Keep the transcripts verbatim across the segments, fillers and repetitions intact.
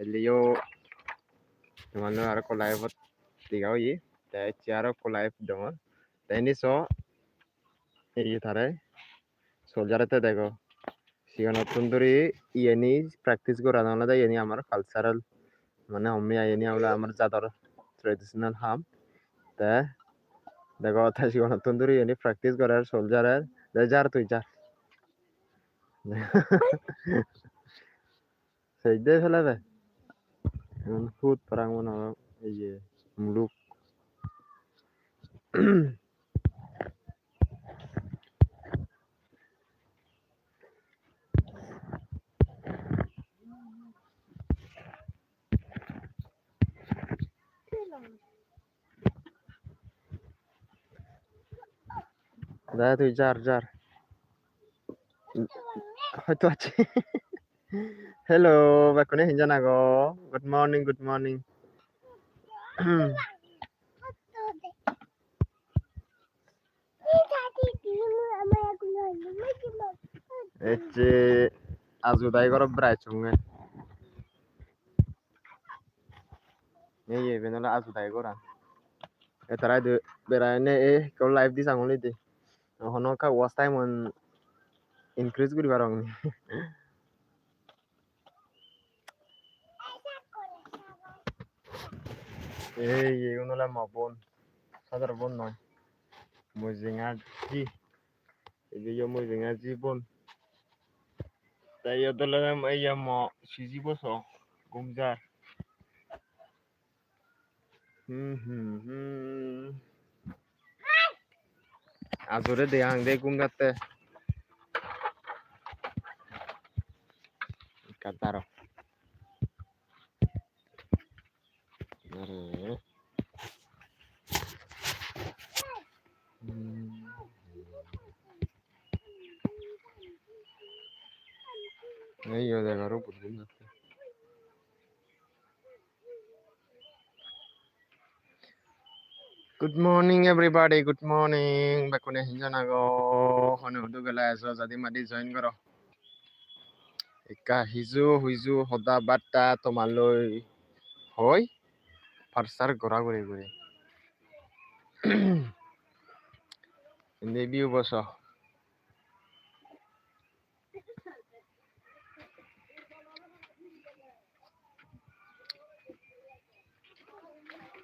Elleyo tomar loi aro ekko live-ot dega oye. Te ecche aro ekko live degongor. Te indi so, ei tare soldier-ette dego. Sigonottun duri iyeni practice goran olode iyeni amar cultural, mane homme iyeni olode amar jador traditional ham. Te dego, te sigonottun duri iyeni practice gorer soldier-e. De jar tui jar. Sej de pelebe. Igun hut parang mone oi, iye, muluk. Dai tui jar, jar. Hoito acche. Hello, bekkune hinjan ago? Good morning, good morning. Ecche Aju dagi ghorot berai ecchonge. Ei, iben ole Aju dagi ghoran. E tara idu berai ene, e, ekko live di sang uli di. Hono ekka watch time-un increase guri parong ni. Ei, igun ole mo bon. Sadar bon noi. Mui jenga ji. Ibe yo mui jenga ji bon. Te iyot ole, ei, mo siji bo so gum jar. Hmm, hmm, hmm. Ajure degong de gum jatte. Ekka daro. Are. Hmm. Ei yo degong aro gum jatte. Good morning, everybody. Good morning. Bekkune hinjan ago? Hone hudu gela ejo, jadi madi join goro. Ekka hiju huju hoda batta tomar loi hoi parsar gora guri guri. Indi view bo so.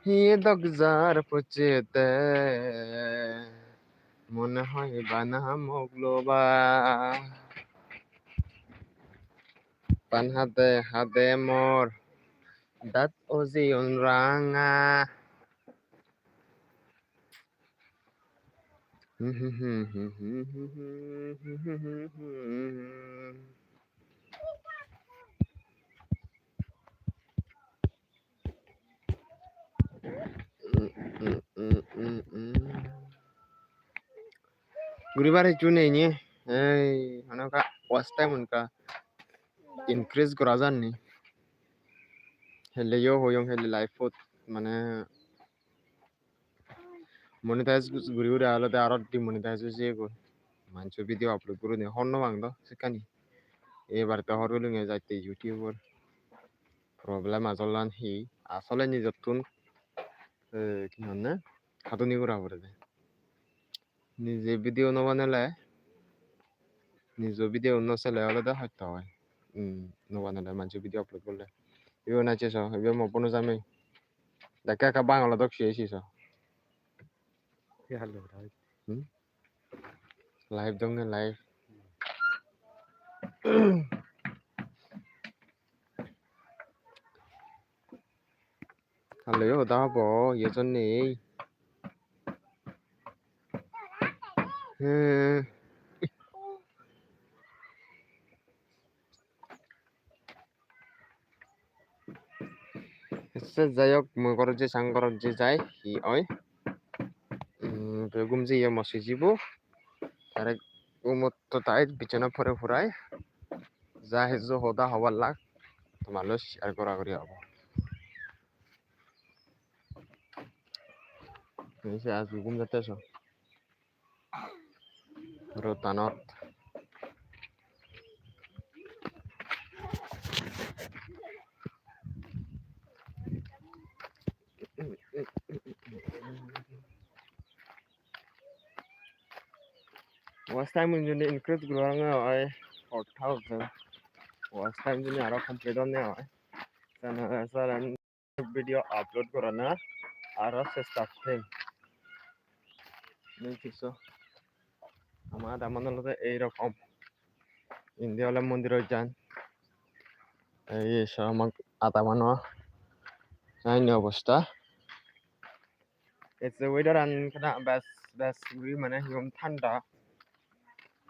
Hi dok jar pocchede, mone hoi bana mok loba. Pan hade hade mor dat ojeyon ranga. Guribar hissu nei ni, ei hono ekka watch time-un ekka increase gora jar ni. Helle yo hoyong, helle live-ot mane monetize guri guri olode aro demonetize oi jeyegoi. Manjo video upload gurine hobor no pang do sekkani. Ebar te hobor pelinge jatte YouTube-or problem ajolan hi, asole nijottun, eh, hi honne, haduni gora porede. Nije video no banele, nijo video no sele olode hosto oi. Hmm, no banele manjo video upload gorle. Ibe na cheso, ibe mo bono jamei. Dekke ekka Bangalo dok siye siso. Hmm? Live donge live. Halley hoda hobo, iye jonni. Hmm. Se jai hok, mui gorot je sang gorot je jai, hi oi? Hmm, te gum jeye mo sijibo. Tare gumot to tai bichona pore purai. Ja hissu hoda hobar lak, tomar loi share gora guri obo. Ei se aji gum jatte so. Road-anot. Watch time-un jodi increase guri parong oi four thousand, watch time jodi aro complete onne oi, sene salen video upload gorana aro chesta gorim. Ama adaman olode ei rokom. Indi ole mondirot jan. Ei so ama adamano nahi obosta. Ecche weather-an ekkena bej, bej guri mane hi hom thanda.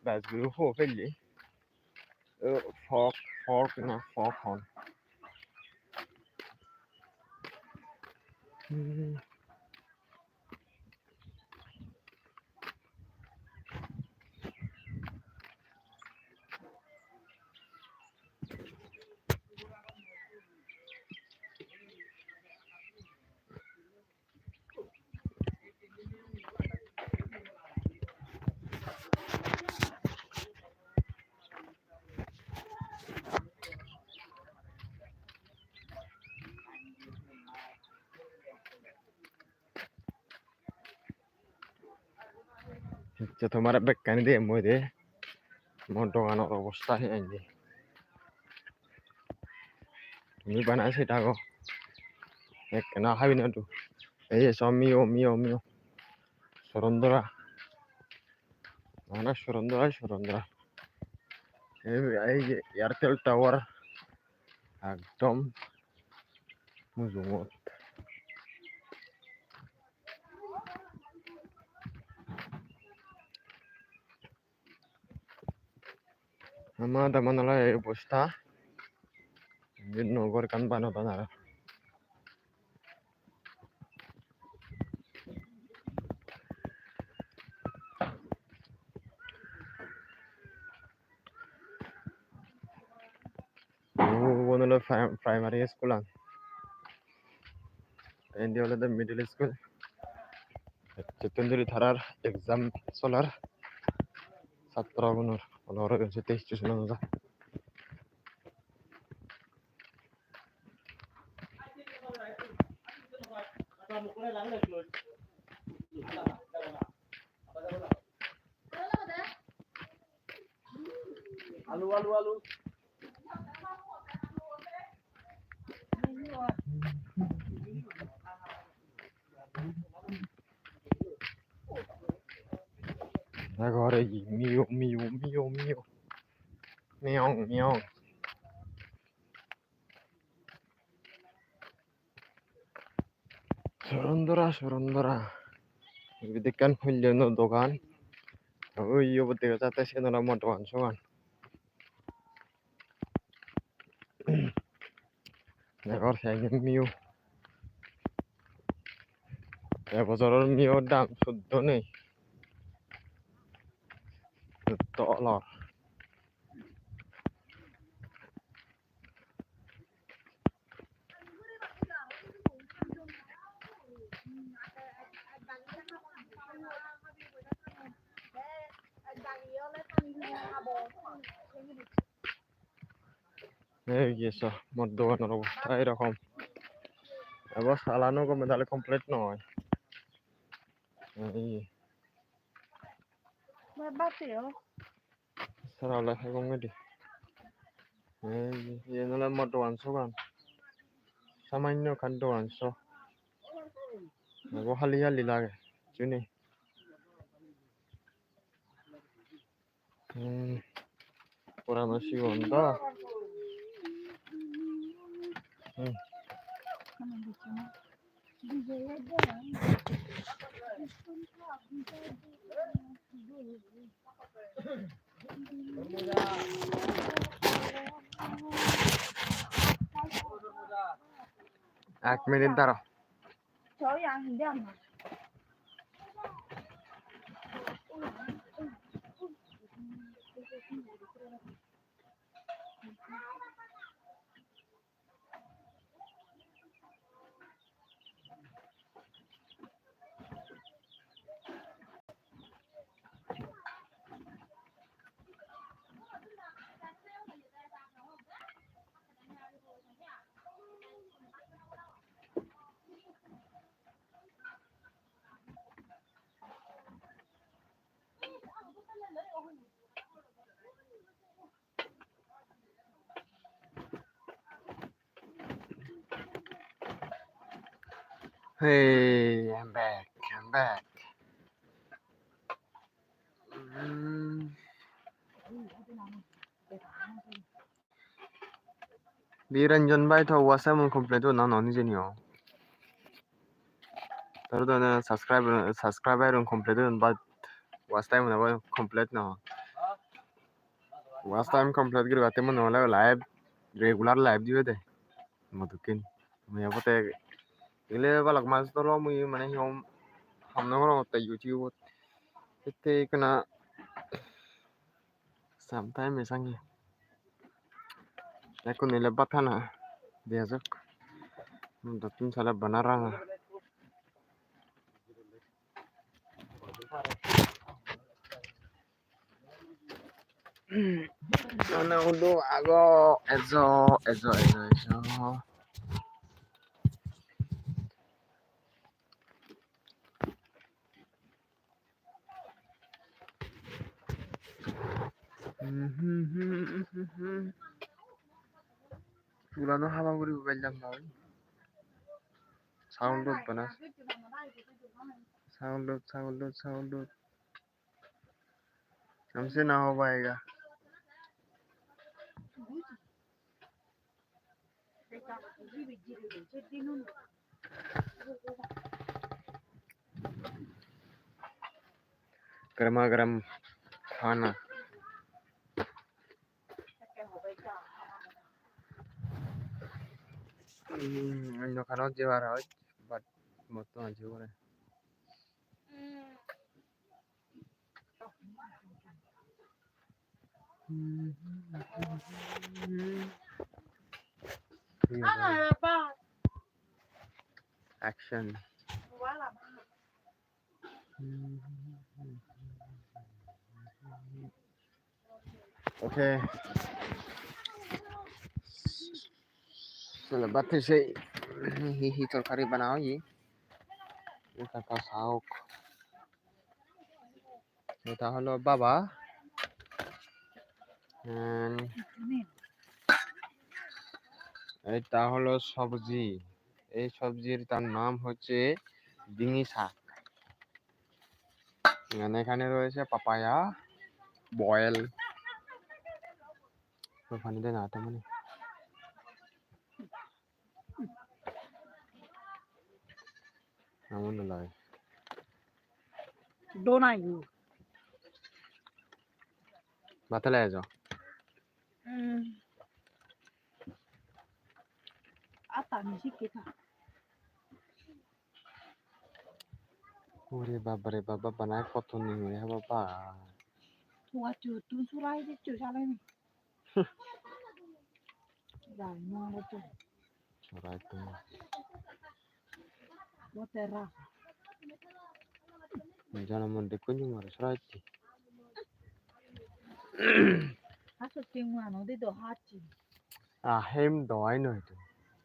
Bej guri huo pelle. O, fog, fog na fog hon. Hmm. Ecche tomare bekkani diyem mui de. Mo doganor obosta hi indi. Tumi bana se dago. Ekkena habi no do. Ei so miyo, miyo, miyo. Sorondora. Bana sorondora, sorondora. Ei, ei je Airtel tower. Ekdom mujungot. Ama daman oley ei obosta. Indi nuo ghor ekkan banadon aro. Ubon oley pri-, primary school an. Indi olode middle school. Ecchettun duri tarar exam soler. Satro gunor olor sette station an. Alu, alu, alu. Degor ei miyo, miyo, miyo, miyo. Miyong, miyong. Sorondora, sorondora. Ibet ekkan hullon dogan. Oi, iyot dega jatte siyen oley mo dogan sogan. Degor se ekjon miyo. Ebojoror miyo dang suddo nei. Suddo olor. Ei ye so, mor doganor obosta erokom. Ebo salano gome dale complete no oi. Ei ye. Sara ole hegong edi. Ei, iyen ole mo dogan sogan. Samanyo ekkan dogan so. Ebo hali hali lage, sini. Hmm. Purano sigon do. Hmm. Ek minute daro. Hey, I'm back, I'm back. Mm. Biranjan bhai, to watch time complete na no hijeni o. Tor do na subscribe, subscriber complete on, but watch time na complete no. Watch time complete guri batte mone hole live, regular live dibe de. Modokken. Mui obote ile balok mas dolo mui mane hom, hom no gorongotte YouTube-ot. Hitte ekkena sometime esangi. Ekkun ile bhat hana. Dega jok. Dottun sale bana ranga. Mane hudu ago, ejo, ejo, ejo, ejo. Purano haba guri ubaillam noi. Sound-ot bana. Sound-ot, sound-ot, sound-ot. हमसे ना हो पाएगा। गरमा गरम खाना। Hmm, onno kanot jebar hoj, but motto aji pore. Action. Okay. Solo batti sei hi hi torkari bana oye. Ekka ekka saok. এটা হলো বাবা। And এটা হলো সবজি। এই সবজির তার নাম হচ্ছে ডিঙি শাক। And এখানে রয়েছে পাপায়া, boil। তো পানি দে না, তো মানে। Amon no lage. Dona yu. Bhat hale ejo. Hmm. Ata ni sikke ta. Ore baba re baba, bana kotto ni hoye baba. Tua tu tu surai de tu sale ni. Jai no bote. Sorai to. Bote ra. Jana mon de kunju mare sorai ti. Aso ti ngano de do hachi. A hem do ai noi to.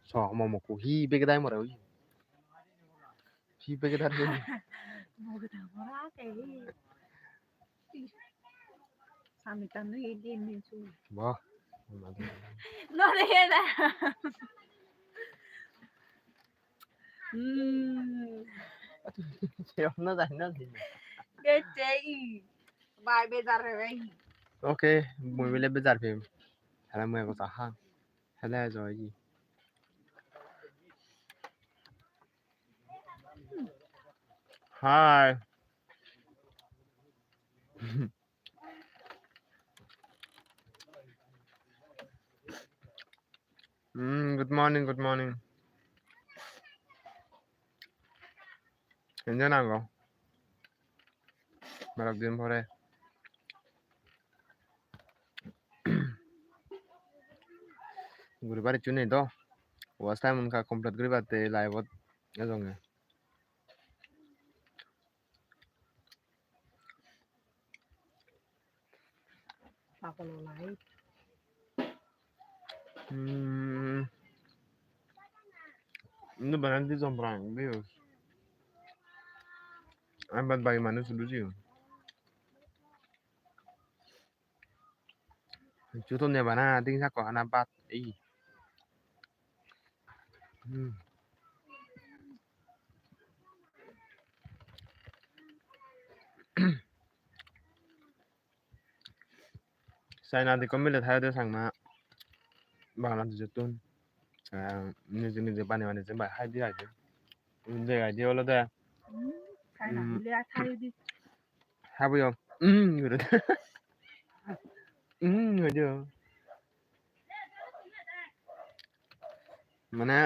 So momo ku hi bege dai more oi. Hi bege dai. Mo ke ta mora ke hi. Sami tanu hi din din su. Wah. No de na. Hmm. Siap na dah na sih. Kece i. Bai bejar re bai. Okay, mui bile bejar pem. Hala mui ego sahan. Hala joy ji. Hi. Hmm, good morning, good morning. Enjon ago. Balok din pore. Guribar hissu nei do. Watch time un ka complete guribatte live-ot ejonge. Pagolo live. Hmm. Indi bana dijon parapang views. Ami bad bagi manuj hudu jeyon. Hissu to nei bana, din sakko hana bhat ei. Hmm. China-t ekko mile thai de Changma, Bangladesh-ottun. Ah, nije nije banei banei jempai hai de ai de. Indi ai de olode. Hmm, China, hmm, mile thai de. Habuyo. Hmm, guri de. Hmm, guri de. Mane,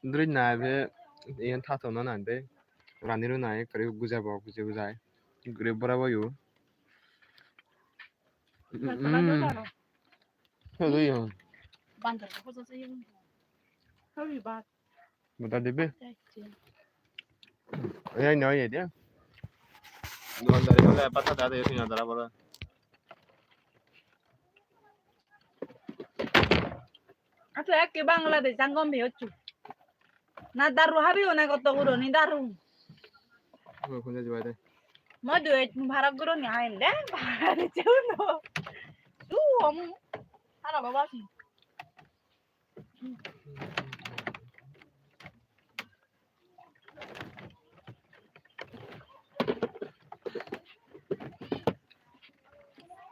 duri nai be, iyan thato na nai de. Rani ro nai, kari gujabo, guje gujai. Guri borabo yo. Bak, bak, bak, bak. Hodo yo. Bandar ko hodo se yo. Sorry, bak. Buta dibe? Ei, ei, no, ei, dia. Dukandari bole patta da de, pina dara bole. Ato ekke Bangladesh jangom be hocchu. Na daru habi one kotto guroni daru. Oi, kun jaji bai de? Mo duet bharok guroni ainde, bharok jeuno. Tu om, ara baba si.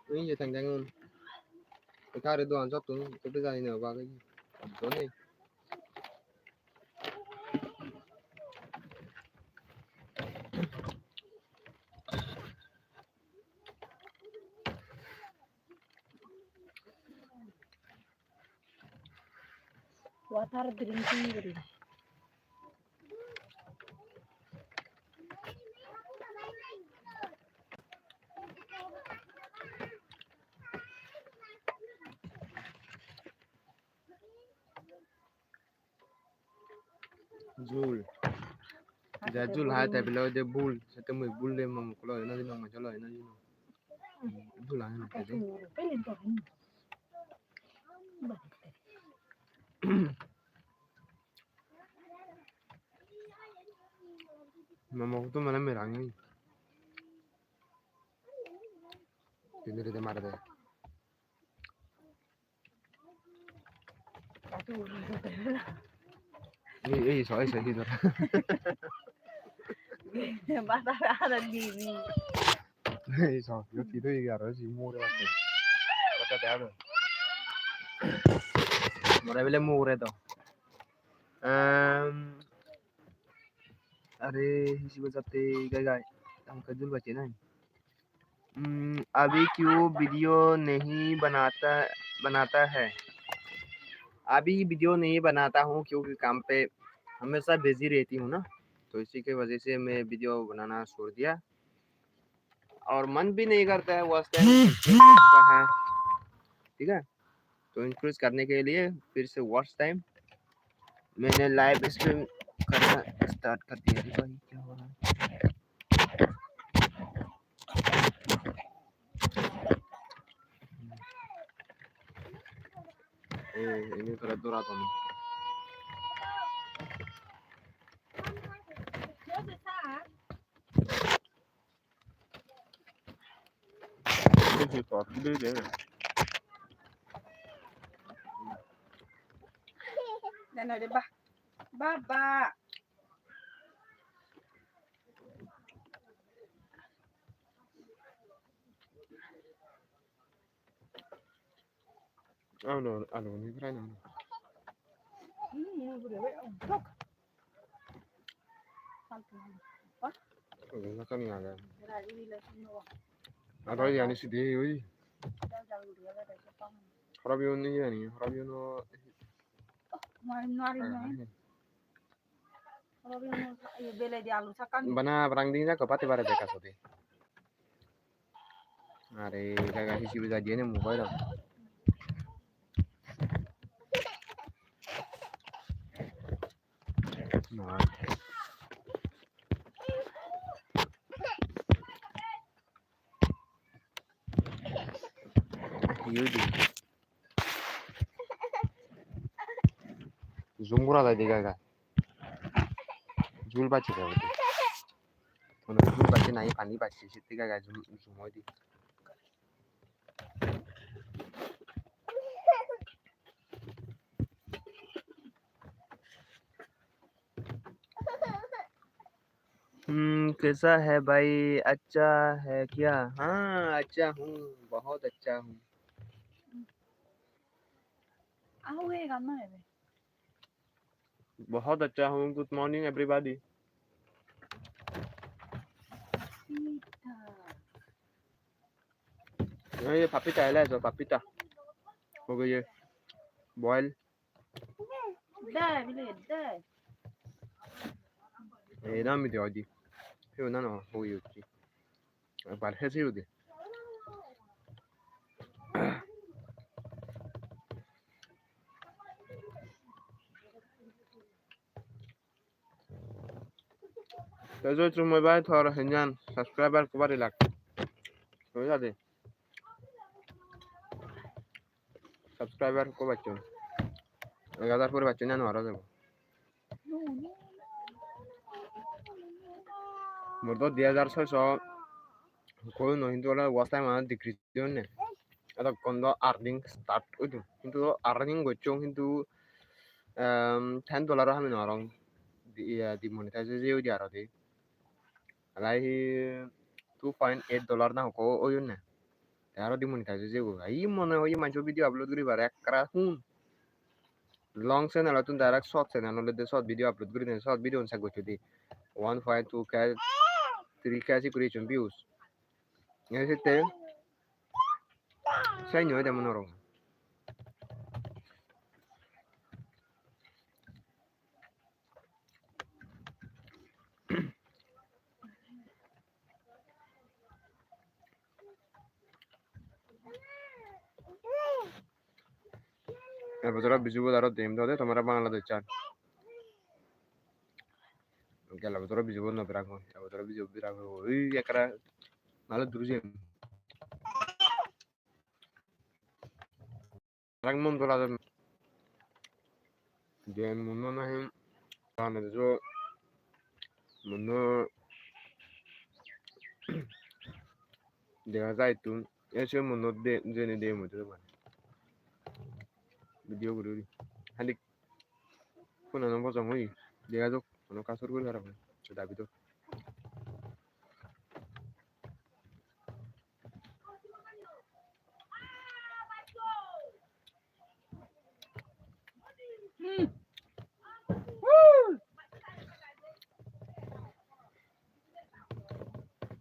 Ui, ye tang tang un. Ekka are dogan sottun, ekka jani ne obak. Joni. Water drinking guri. Jul. Ja jul hai table oi de bul. Sette mui bul de mom kulo oi na dino, mui jolo oi na dino. Bul hai na table. Mom kutu mane merang ni. Tindiri de mare de. Ei, ei, so, ei, so, ei, so. Bata ada di ni. Ei, so, yo, ti to, ei, aro, si, mure, bata. Bata, da, da. More bele mure to. Ehm, are, hisibo jatte, gai, gai. Ang kajul bache nai. हम्म, अभी क्यों वीडियो नहीं बनाता, बनाता है? अभी वीडियो नहीं बनाता हूँ क्योंकि काम पे हमेशा बिजी रहती हूँ ना, तो इसी की वजह से मैं वीडियो बनाना छोड़ दिया। और मन भी नहीं करता है, वॉच टाइम हो चुका है, ठीक है? तो इंक्रीज करने के लिए फिर से वॉच टाइम मैंने लाइव स्ट्रीम करना स्टार्ट कर दिया। अरे भाई, क्या हो रहा है? ए, इन्हें थोड़ा दूर आता हूँ। Deno de ba. Baba. Ano, ano, ni fry na. Hmm, ni fry, wait, oh, look. Oye, no está ni nada. Aro yani sidi, oi. Harabi on ni yani, harabi on no. Mari, mari, mari. Bana barang ding jako pati bare deka sode. Are gaga hisi bija diye ne mobile. Zoom gora jai de gai gai. Jul bacche de. Hono jul bacche nahi pani bacche, sitte gai gai zoom, zoom oi de. हम्म, कैसा है भाई? अच्छा है क्या? हाँ, अच्छा हूँ, बहुत अच्छा हूँ। आहो, ये गाना है बे। बहुत अच्छा हूँ। Good morning, everybody. ये papita है, ले जाओ, papita। हो गई है boil। दे, बिले, दे। ये ना, मिट्टी होगी। ये ना, ना, हो गई होगी। Ekbar hesi udi. Te joi chumoi bai tor henjan subscriber kubar ilak. Tui jade. Subscriber ko bacchon. Ek hajar pore bacchon jano aro debo. Mor do di hajar soiso koyuno, hintu ole watch time ano decrease oyonne. Edokkon do earning start oido. Hintu do earning gocchong, hintu, em, ten dollar o hami no parong. Di-, iya, demonetize oye udi aro de. Alai hi two point eight dollar na hokko oyonne. Te aro demonetize oye go. Ai mone hoi manjo video upload guribar ekkara hun. Long channel ottun direct short channel olode short video upload gurine short video un sek gocchede. One point two K, three K si guri ecchon views. Ei sette sei noi demon orong. Ebojor bijubot aro dem dode tomare Bangladesh-ot. Gelo bojor bijubot no berang hoi, ebojor bijubot berang hoi, oi ekkere nale duri jem. Arek mon dola jadon. Je munno nahi, bana jo munno dega jai ittun. E se munno de, jeni de mui de bana. Video guri guri. Hali phone ano bojong oye. Dega jok, hono kasur guri parapang. Dabi do. Hmm. Woo!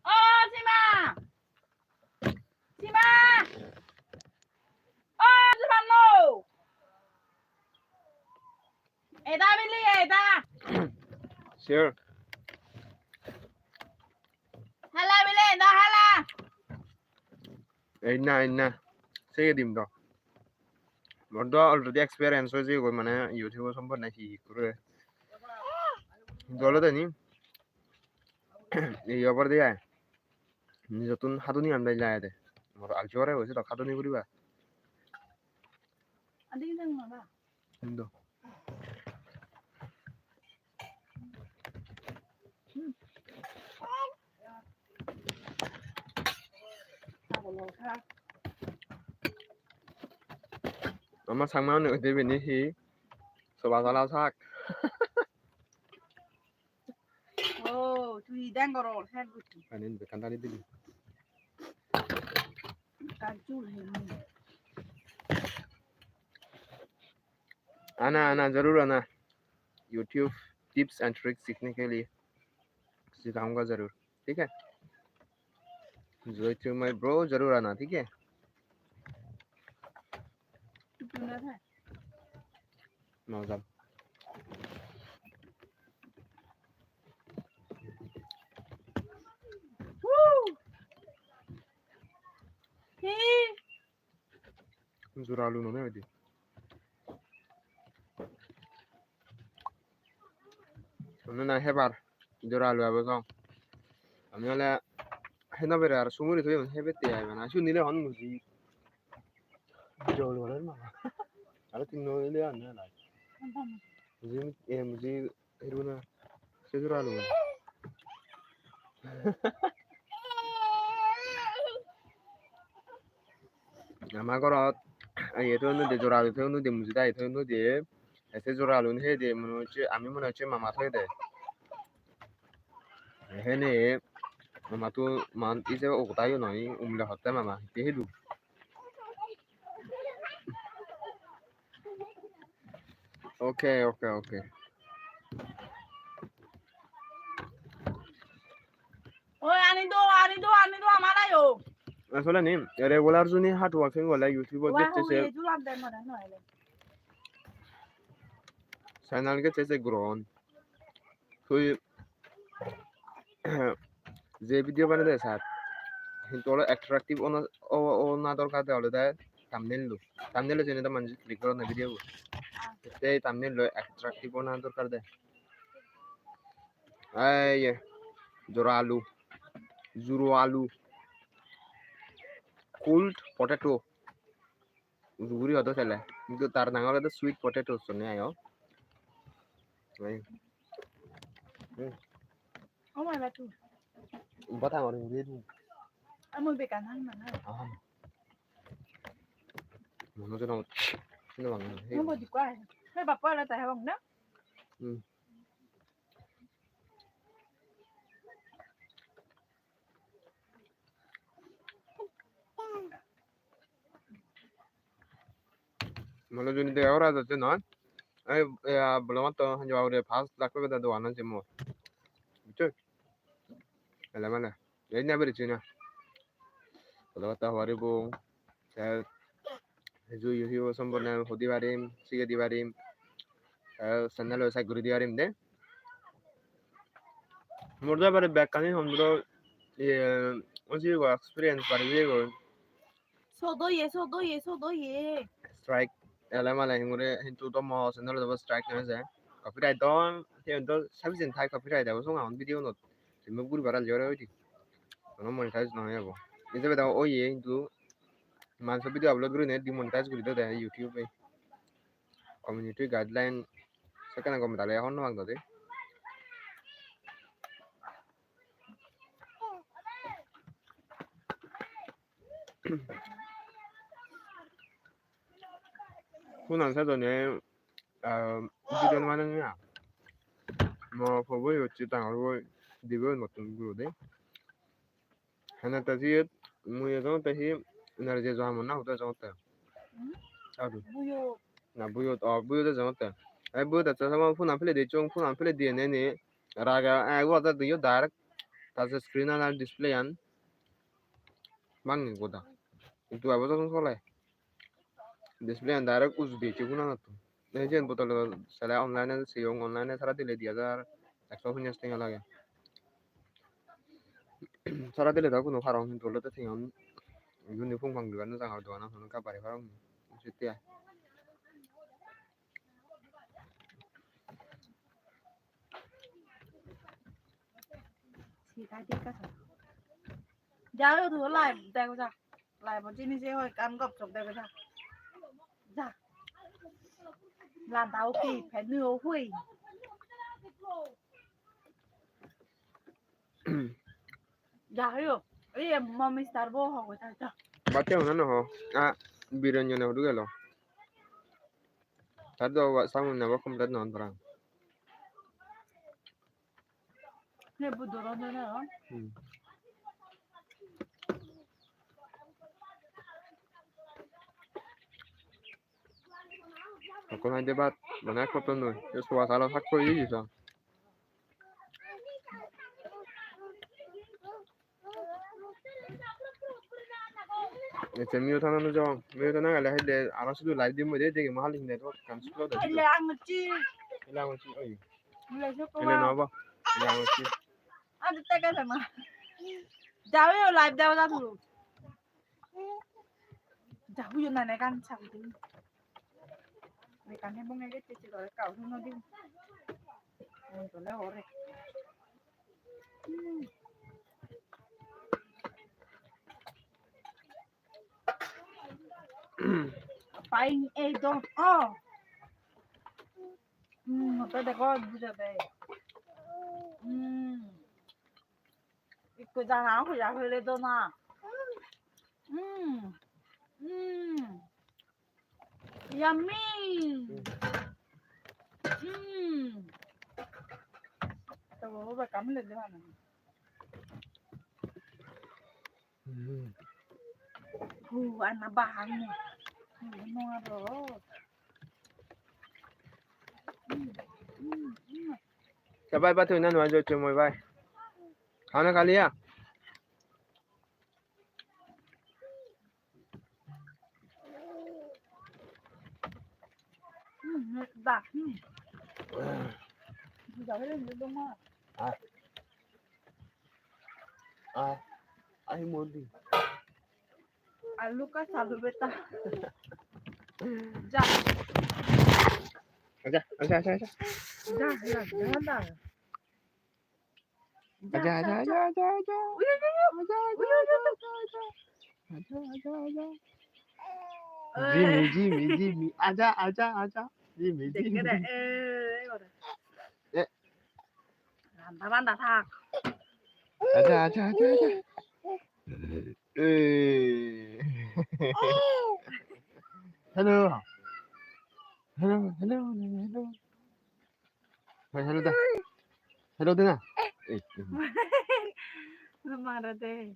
O Sima! Sima! O Sima no! Eda bili eda. Sure. Hala bili eda hala. Ei na, ei na. Sege dim do. Mor do already experience oye goi mane YouTube sombonde hi hi guri. Hintu olode ni. Ei obar de ai. Nijottun haduni an bej lagede. Mor aljo ore hoise dok haduni guriba. Adi jang mama. Indo. Ama Changma une hoide ibeni hi soba sala sak. Oh, tui dang goror, sek gutti. Ani bekkan dali dili. Kajjul hei. आना, आना, जरूर आना। YouTube tips and tricks सीखने के लिए सिखाऊंगा जरूर, ठीक है? Joy to my bro, जरूर आना, ठीक है? No jam. Jora alu noney hoide. Onne na hebar jora alu ebo song. Ami ole hena bere ar sumuri toyon hebette ai bana. Sigun nile hon muji. Jol gore mama. Aro tinno nile anne lai. Muji, e muji Hiruna, se jora alu. Ama gorot, iye toyon de, jora alu toyon de, muji dagi toyon de. Te se jora alu heye de, mone hocche, ami mone hocche mama toye de. Hene mama tu man ise o kota yo noi, umle hotte mama, te hedu. Okay, okay, okay. Oi, ani do, ani do, ani do, amar ayo. Asole ni, regular juni hard working gole YouTube-ot. Wa, gecche se, huye julan de mane noi le. Channel gecche se grow on. Tui je video banade sar, hintu olo attractive ona, o-, ona dorkar de olode thumbnail lo. Thumbnail lo jeni do manuje click goronne video bo. Te thumbnail lo attractive ona dorkar de. Ei ye, jora alu, juro alu, cold potato. Uju guri hodo sele. Hintu tar nang olode sweet potato sonne ayo. Ei. Hmm. Oh my God, tu. Bata ngor guri tu. Amo bekan hang mana? Ah. Mono jono sino bang. Mo bodi ko ai. Hei bappa ala ta hang na? Hmm. Mane juni dega gora jatte noi. Ei, ya, bolo matto hanjaba hure pass lakh pebe da dogan ase mo. Buccho? Ele mane. Ei na beri china. Bolo matto hobari bo. Te hiju yo hiyo sombonde hodi parim, sigedi parim. Te channel-o side guri di parim de. Mor do ebare bekkani hom duro, iye, ojibo experience bari jeyegoi. Sot oye, sot oye, sot oye. Strike ele male hingure hintu do mo channel-ot do strike no eje. Copyright do, siyen do sufficient thai copyright ebo song agon video-unot. Remove guribar alje ore oide. Hono monetize no ebo. Ejebe do oye hintu manso video upload gurine demonetize guri do de YouTube-e. Community guideline sekkene gome dale hobor no pang dode. Hunan sedone, ah, video mane niya. Mo pobo hocche dangor boi, dibe mottun guro de. Hene te siyot mui ejongotte hi, nare je johamon na hodo ejongotte. Hmm? Adu. Buyo. Na buyot, o buyot ejongotte. Ai buyot ecche sama phone-an pele dichchong, phone-an pele diyene ni rage, ai uwa jadde yo direct. Ta se screen-an ar display-an bhangi goda. Hintu ebo jokkon sole, display-an direct uju diye se phone-anottun. Ei siyen botolo sele online-e seyong, online-e sara dile di hajar ekso ponchas tenga lage. Sara dile do hono parong, hintu olode tenga un indi pung pang dibar no jang, ar doganan hono gabari parong ni. Sitte ai. Sitai dikka sa. Jao, tu live dego ja. Live-ot jeinei je hoi ekkan gop sop dego ja. Ja. Lada utti, penu o hui. Ja, hoyo. Ei mo mister bo ho goi ta ja. Batte hona no ho. A, Biranjone hudu gelo? Tar do wa-, samun nebo complete non parang. He Buddho ron ne ron. Hmm. Hokkon haide bhat, bana ek potton noi. Ei sowa salo sakko oye gije sa. Ecche miyo thana no jabong. Miyo thana gele hede aro sudu live dim de, dege mo hali network ekkan slow de. Ele anguchi. Ele anguchi, oi. Ele soko. Ele no ba. Ele anguchi. Adu tege sama. Jawe o live jawe da tu. Jawe yo nane kan sa tu. Ekkan he bonge gecche se gore kau no di. Mon tole ore. Paing ei don o. Hmm, hotte dego bujade. Hmm. Ikko jana hoya hole dona. Hmm. Hmm. Yummy. Hmm. To bo ba kam le de na. Hu, ana bahang ni. Hu, no aro. Sabai ba tui na nuai jocho moi bai. Khana khali ya? Hmm, dah. Hmm. Dah, dah, dah, dah. Ah. Ah. Ai modi. Alu ka salu beta. Ja. Aja, aja, aja, aja. Ja, ja, ja, ja. Aja, aja, aja, aja, aja. Uy, uy, uy, uy. Aja, aja, aja, aja, aja. Aja, aja, aja. Eh. Jimmy, Jimmy, Jimmy. Aja, aja, aja. Jimmy, Jimmy. Dekke de, eh, gore. Eh. Randa banda thak. Aja, aja, aja, aja. Eh. Hello. Hello, hello, hello, hello. Hoi, hello da. Hello de na. Eh, eh. Mara de.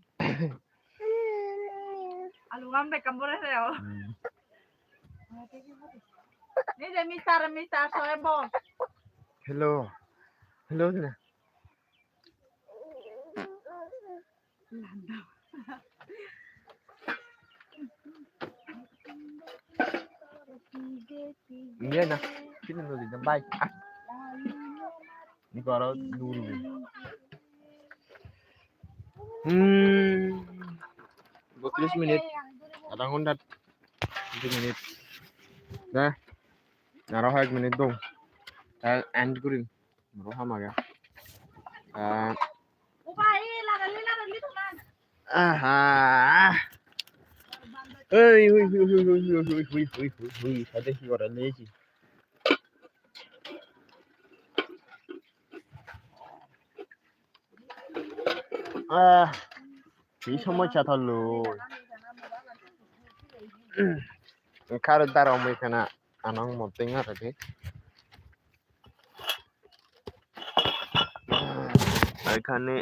Alu gam bekkan bore de o. Hmm. Ni de mister, mister soe bo. Hello. Hello de na. Iya na, sini dulu di tempat. Ah. Ini kalau dulu. Hmm, botris minit, adha ghonta, dui minit. Dah, aro ek minit dong. Ta end gurim. Moro ham age. Ah. Aha. Ei, hui, hui, hui. Sade hi gore neji. Ah. Hi somossa tollo. Kar daro mui kana anong modding aro de. এখানে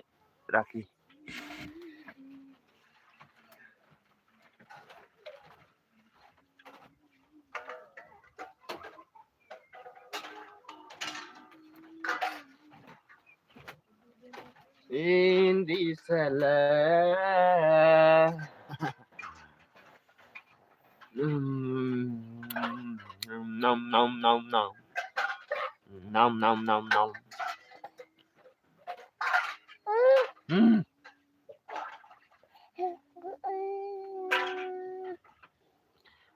রাখি। In the cellar. Nom, nom, nom, nom. Nom, nom, nom, nom. Hmm.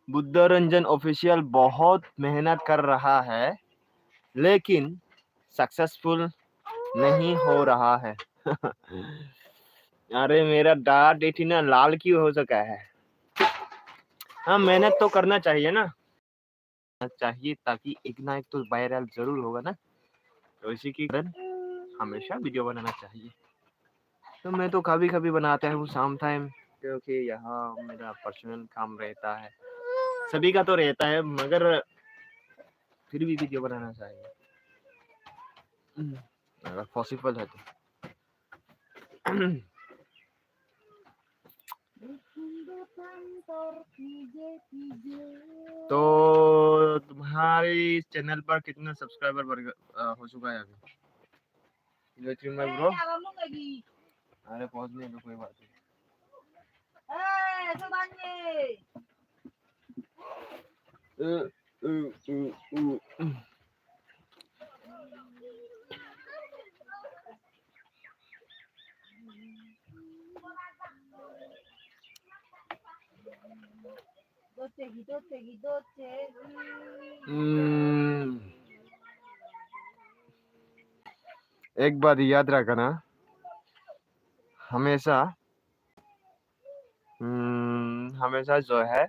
Buddha Ranjan official बहुत मेहनत कर रहा है, लेकिन सक्सेसफुल नहीं हो रहा है। अरे, मेरा दाढ़ इतना लाल क्यों हो चुका है? हाँ, मेहनत तो करना चाहिए ना। चाहिए, ताकि एक ना एक तो वायरल जरूर होगा ना। तो इसी के कारण हमेशा वीडियो बनाना चाहिए। तो मैं तो कभी-कभी बनाता हूँ शाम टाइम, क्योंकि यहाँ मेरा पर्सनल काम रहता है, सभी का तो रहता है, मगर फिर भी वीडियो बनाना चाहिए। हम्म, अगर पॉसिबल है तो। तो तुम्हारे इस चैनल पर कितना सब्सक्राइबर बढ़ ग-, अ, हो चुका है अभी? Hello, Chinmay bro. अरे, pause नहीं है तो कोई बात नहीं। हम्म, एक बात याद रखना, हमेशा हम्म, हमेशा जो है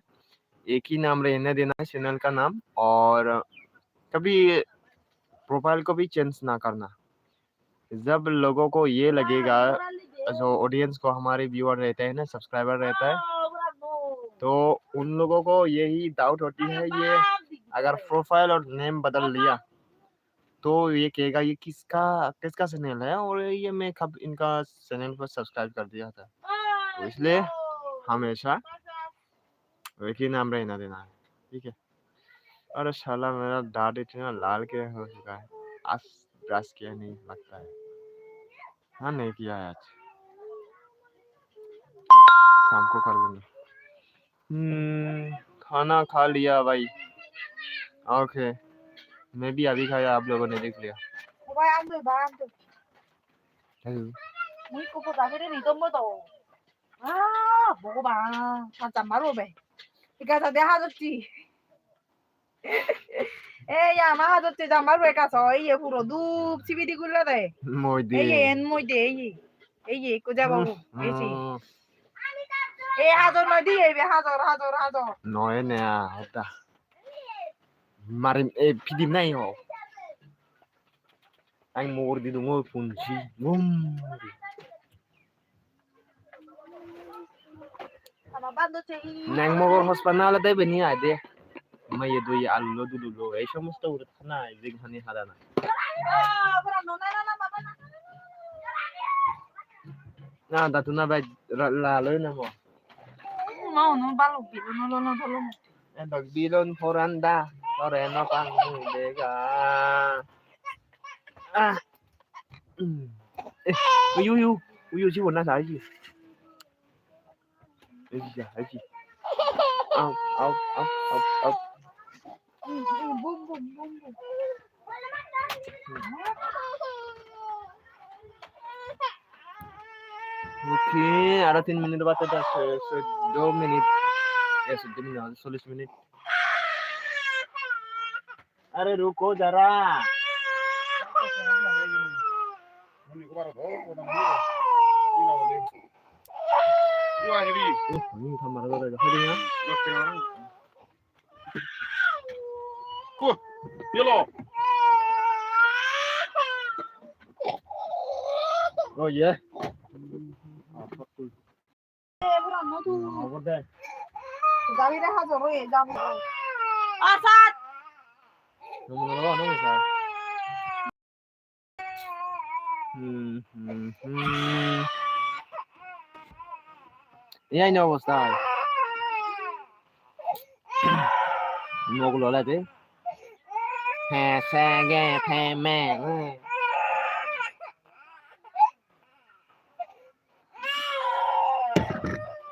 एक ही नाम रहने देना है चैनल का नाम, और कभी प्रोफाइल को भी चेंज ना करना। जब लोगों को ये लगेगा, जो ऑडियंस को हमारे व्यूअर रहते हैं ना, सब्सक्राइबर रहता है, तो उन लोगों को यही डाउट होती है, ये अगर प्रोफाइल और नेम बदल लिया तो ये कहेगा, "ये किसका, किसका चैनल है?" और ये मैं कब इनका चैनल पर सब्सक्राइब कर दिया था, तो इसलिए हमेशा, लेकिन हम रहना देना है, ठीक है? अरे साला, मेरा दाढ़ इतना लाल क्या हो चुका है, आज ब्रश किया नहीं लगता है। हाँ, नहीं किया है आज, शाम को कर लूँगा। हम्म, खाना खा लिया भाई। ओके, मैं भी अभी खाया, आप लोगों ने देख लिया। Hello। Ah, Bhogoban, ta jammaru obe. Ekka jade hajotti. Ei, ama hajotti jammaru ekka so, iye puro dup sibidi gulle de. Moi de. Ei, en moi de, ei. Ei, ekko jabo, hmm, ei si. Hmm. Ei, hajor noi de, ei, hajor, hajor, hajor. Noi ne, a, hoda. Marim, ei, pidim nai ho. Ang mor di dungo punji. Gum. Neng mogor hospan na olode ibeni ai de. Maye doi alu lo dudu lo ei somosto guri thana ai jing hani hadana. Na datu na bai la loi na mo. Ma unu baluk bilun olo no dolo. Edok bilun poran da tore no pang mui dega. Ah. Hmm. Eh, uyu, uyu, uyu, sibon na sai. Ei ja, ei ja. Au, au, au, au, au. Bum, bum, bum, bum. Okay, aro tin minute bade da, soddo minute. Eh, soddo minute, chollish minute. अरे रुको जरा। Oh yeah. Gabire hajor oye, gabire. Asat. Hmm, hmm, hmm. Iyani obostha. Mogul ole de. He, se, ge, phe, me.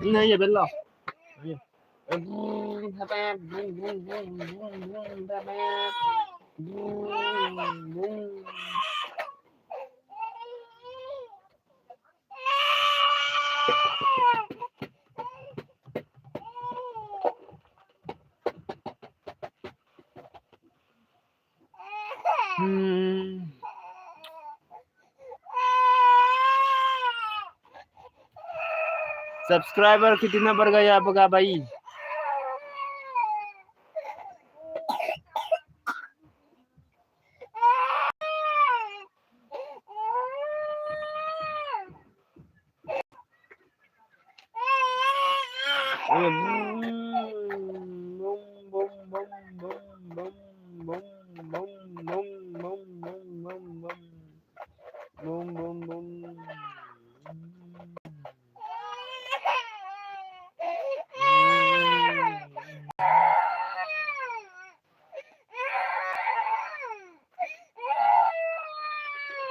Ne ye bello. Hmm. Subscriber कितना बढ़ गया आपका भाई?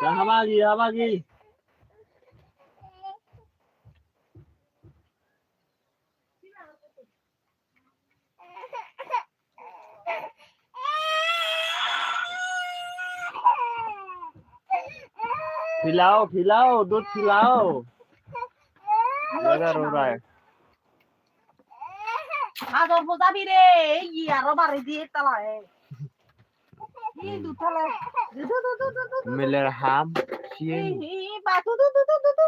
Habagi, habagi. Pilao, pilao, dud pilao. Jaga rorai. Ador boja bire, ei aro bare diye tala e. Ei du tala. Du, du, du. Miler ham, siyen. Ei, ei, ba, du, du.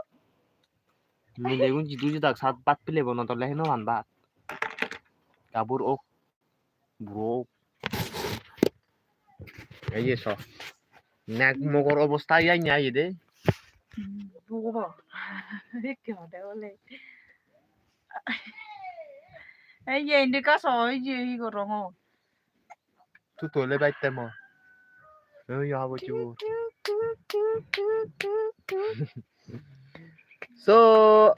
Milegun jidu jidak sat bhat pilebo no tole heno han bhat. Gabur ok, buro ok. Ei ye so. Nek mogor obosta iyani aye de. Hmm, Bhogoban. Ikke hode ole. Ei ye indi ka so, ei ye hi gorong o. Tu tole batte mo. Oi, ya bo chu. So,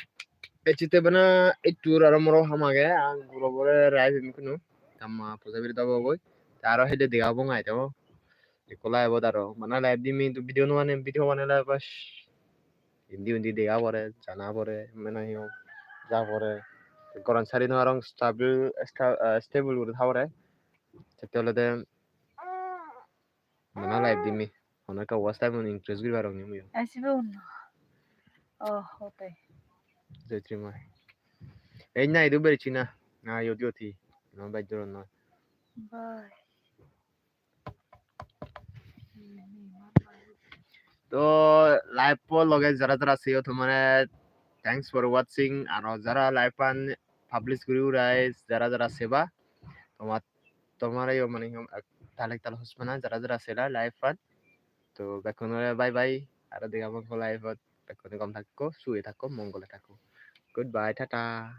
Ecche te bana ettur aro moro ham age, ang guro bore rai pem kuno. Tamma poja biri dabo goi. Te aro hede dega obo ngai te o. Ekko live ot aro. Bana live dim, hintu video no banem, video banele bas indi undi dega pore, jana pore, mane hi hom, ja pore. Goran sari no arong, stable, sta-, ah, stable guri tha pore. Sette olode bana live dim. Hono ekka watch time un increase guri parong ni muiyo. Ai, sibe unno. Oh, hote. Jai Shri Mai. Ei na, idu berichi na. Na, yodi oti. No, baj doron na. Bye. To live po loge jara jara seyo tomare thanks for watching. Aro jara live an publish guri urai jara jara seba, tomar, tomare yo mane hom ek talek tal hosbana jara jara sela live an. To bekkunore bye bye. Aro dega mokko live ot. Bekkune gom thakko, suye thakko, mongole thakko. Goodbye, tata.